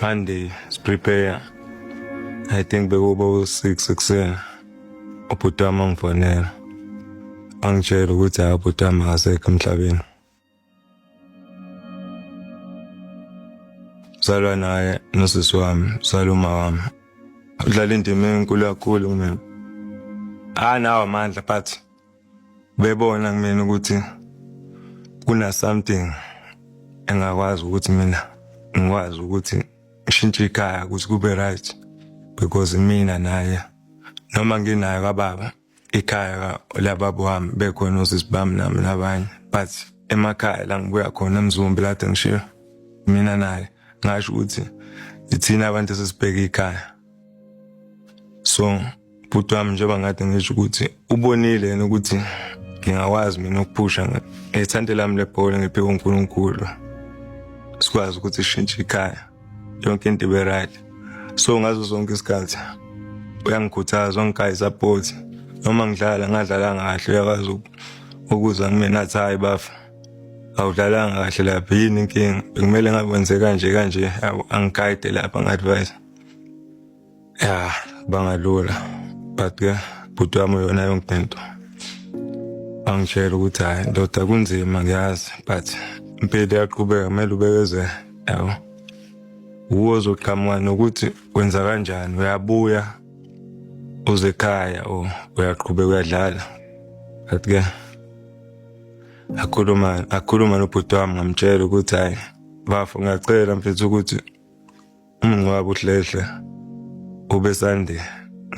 Monday prepare, I think bekuba u-6 ekuseni, ubhuti wami angifonela angitshela ukuthi hayi, ubhuti wami akasekho emhlabeni. Zalwa naye nosisi wami, zalwa uma wami, udlala indima enkulu kakhulu kumina. Anawo amandla, but bebona kumina ukuthi kuna something engakwazi ukuthi mina ngikwazi ukuthi ngishintshe ikhaya ukuthi kube right, because mina naye noma nginayo kababa ikhaya lababa wami, bekhona osisi bami nami nabanye, but emakhaya la ngibuya khona eMzumbe lade ngishiyo mina naye, ngasho ukuthi ithina abantu esesibheka ikhaya. So bhuti wami, njengoba ngade ngisho ukuthi ubonile yena ukuthi ngingakwazi mina ukuphusha ngethante lami lebhola, ngiphiwe uNkulunkulu, sikwazi ukuthi sishintshe ikhaya, yonke into ibe right. So ngazo zonke isikhathi uyangikhuthaza, wangikhaya support. Noma ngidlala ngadlala kahle, uyakwazi ukuza kumina athi, "Hayi bafa, awudlalanga kahle lapha, yini inkinga? Bekumele ngabe wenze kanje kanje." Yabo, angiguide lapha, ngi-advise. Ya, bangalula, but ke bhuti wami yona yonke into angitshela ukuthi, "Hayi ndoda, kunzima ngiyazi, but impilo iyaqhubeka, kumele ubekezele, yabo, uwo ozoqhamuka nokuthi wenza kanjani, uyabuya uze ekhaya or uyaqhubeka uyadlala." But ke akhuluma nobhuti wami, ngamtshela ukuthi, "Hayi bafo, ngiyacela mfethu ukuthi umngcwabo uhlehle ube Sunday,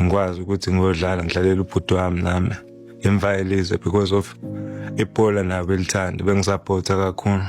ngikwazi ukuthi ngiyodlala, ngidlalele ubhuti wami nami, ngimfake ilizwe, because of ibhola nabo elithanda, bengisupporta kakhulu."